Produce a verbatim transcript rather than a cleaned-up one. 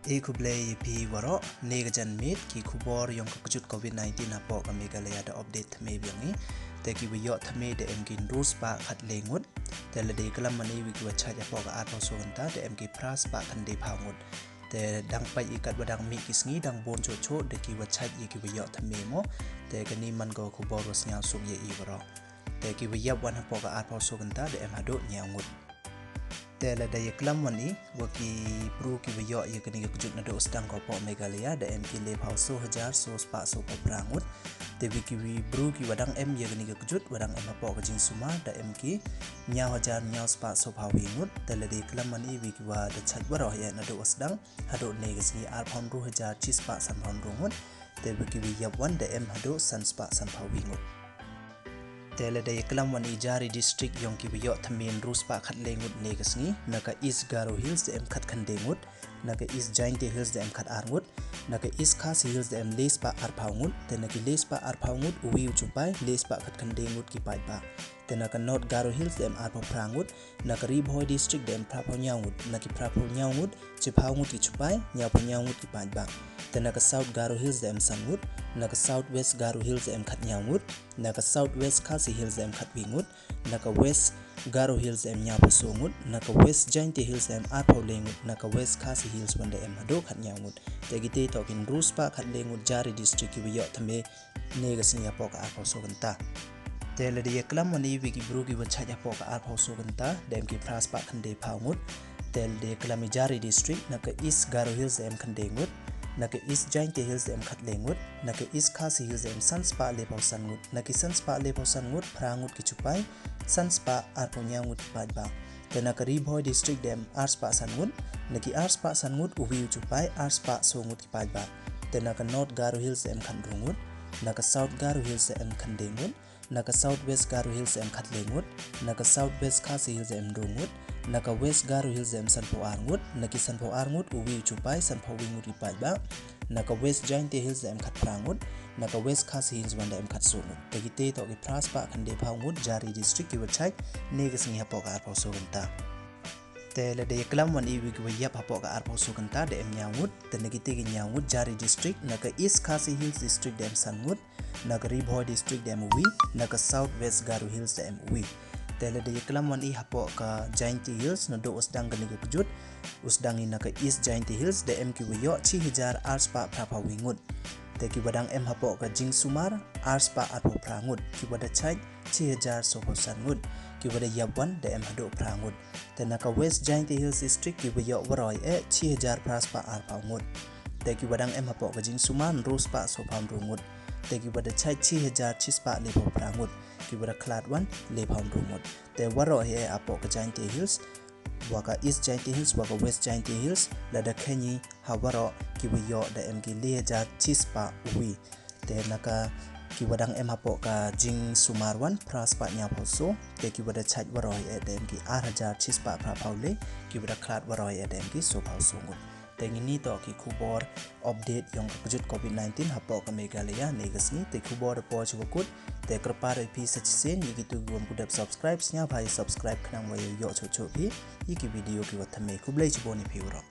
E khublei ïa phi waroh, ne ka janmiet ki khubor ïong ka kjut covid nineteen hapoh ka Meghalaya da update thymme biang i. Te ki wa ïoh thymme da em ki hynru spah khatle ngut. Te lada ïa klam mane ïa ki wa chait hapoh ka arphew soo kynta da em ki phra spah khyndai phew ngut. Te dang pait i katwa dang mih ki sngi dang bun choh choh da ki wa chait ïa ki wa ïoh thymme mo. Te kani man ka khubor wa sngewsuk ïa i waroh. Te ki wa ïap wan hapoh ka arphew soo kynta da em haduh hynñiew ngut. Te lada ïa klam wan i wa ki bru ki wa ïoh ïa kani ka kjut naduh sdang ka hapoh Meghalaya da em ki lephew soo hajar soo spah soo phew phra ngut. Te wi ki wi bru ki wa dang em ïa kani ka kjut wa dang em hapoh ka jingsumar da em ki hynñiew hajar hynñiew spah soo phew wi ngut. Te lada ïa klam wan i wi ki wa da chait waroh ïa naduh sdang haduh ne ka sngi arphew hynru hajar chi spah san phew hynru ngut. Te wi ki wi ïap wan da em haduh san spah san phew wi ngut. Te lada ïa klam wan i jari district ïong ki wa ïoh thymme hynru spah khatle ngut ne ka sngi, na ka East Garo Hills da em khatkhyndai ngut, na ka East Jaintia Hills da em khatar ngut, na ka East Khasi Hills da em le spah arphew ngut, te na ki le spah arphew ngut u wi u chupai le spah khatkhyndai ngut ki paidbah. Te na ka North Garo Hills da em arphew phra ngut, na ka Ri Bhoi District da em phraphew hynñiew ngut, na ki phraphew hynñiew ngut chiphew ngut ki chupai, hynñiewphew hynñiew ngut ki paidbah. Te na ka South Garo Hills da em san ngut, na ka South West Garo Hills da em khathynñiew ngut, na ka South West Khasi Hills da em khatwi ngut, na ka West Garo Hills da em hynñiewphew soo ngut, na ka West Jaintia Hills da em arphew le ngut, na ka West Khasi Hills wan da em haduh khathynñiew ngut. Te kitei toh ki hynru spah khatle ngut jari district ki wa ïoh thymme ne ka sngi hapoh ka arphew soo kynta. Te lada ïa klam wan i wi ki bru ki wa chait hapoh ka arphew soo kynta da em ki phra spah khyndai phew ngut. Te lada ïa klam i jari district, na ka East Garo Hills da em khyndai ngut, na ka East Jaintia Hills da em khatle ngut, na ka East Khasi Hills da em san spah lephew san ngut, na ki san spah lephew san ngut phra ngut ki chupai, san spah arphew hynñiew ngut ki paidbah. Te na ka Ri Bhoi District da em ar spah san ngut, na ki ar spah san ngut u wi u chupai, ar spah soo ngut ki paidbah. Te na ka North Garo Hills da em khathynru ngut, na ka South Garo Hills da em khyndai ngut, na ka South West Garo Hills da em khatle ngut, na ka South West Khasi Hills da em hynru ngut, na ka West Garo Hills da em sanphew ar ngut, na ki sanphew ar ngut u wi u chupai, sanphew wi ngut ki paidbah. Na ka West Jaintia Hills da em khatphra ngut, na ka West Khasi Hills wan da em khatsoo ngut. Te kitei toh ki phra spah khyndai phew ngut jari district ki wa chait ne ka sngi hapoh ka arphew soo kynta. Te lada ïa klam wan i wi ki wa ïap hapoh ka arphew soo kynta da em hynñiew ngut. Te na kitei ki hynñiew ngut jari district, na ka East Khasi Hills District da em san ngut, na ka Ri Bhoi District da em u wi, na ka South West Garo Hills da em u wi. Te lada ïa klam wan i hapoh ka Jaintia Hills naduh u sdang kani ka kjut, u sdang i na ka East Jaintia Hills da em ki wa ïoh chi hajar ar spah phraphew wi ngut. Te ki wa dang em hapoh ka jingsumar ar spah arphew phra ngut, ki wa da chait chi hajar soophew san ngut, ki wa da ïap wan da em haduh phra ngut. Te na ka West Jaintia Hills District ki wa ïoh waroh ïa eh chi hajar phra spah arphew ngut. Te ki wa dang em hapoh ka jingsumar hynru spah soophew hynru ngut. Te ki wa da chait chi hajar chi spah lephew phra ngut, ki wa da khlad wan lephew hynru ngut. Te waroh ïa eh hapoh ka Jaintia Hills, wa ka East Jaintia Hills, wa ka West Jaintia Hills, lada kheiñ i ha waroh ki wa ïoh da em ki le hajar chi spah wi. Te na ka ki wa dang em hapoh ka jingsumar wan phra spah hynñiewphew soo, te ki wa da chait waroh ïa eh da em ki ar hajar chi spah phraphew le, ki wa da khlad waroh ïa eh da em ki soophew soo ngut. Te ngini toh ki khubor update ïong ka kjut covid nineteen hapoh ka Meghalaya ne ka sngi. Te khubor da poi shuwa kut, te kyrpad ïa phi sa shisien ïa kito ki wa ym pu dep subscribe, sngewbha ïa subscribe khnang wa ïoh ïoh choh choh phi ïa ki video ki wa thymme. Khublei chibun ïa phi waroh.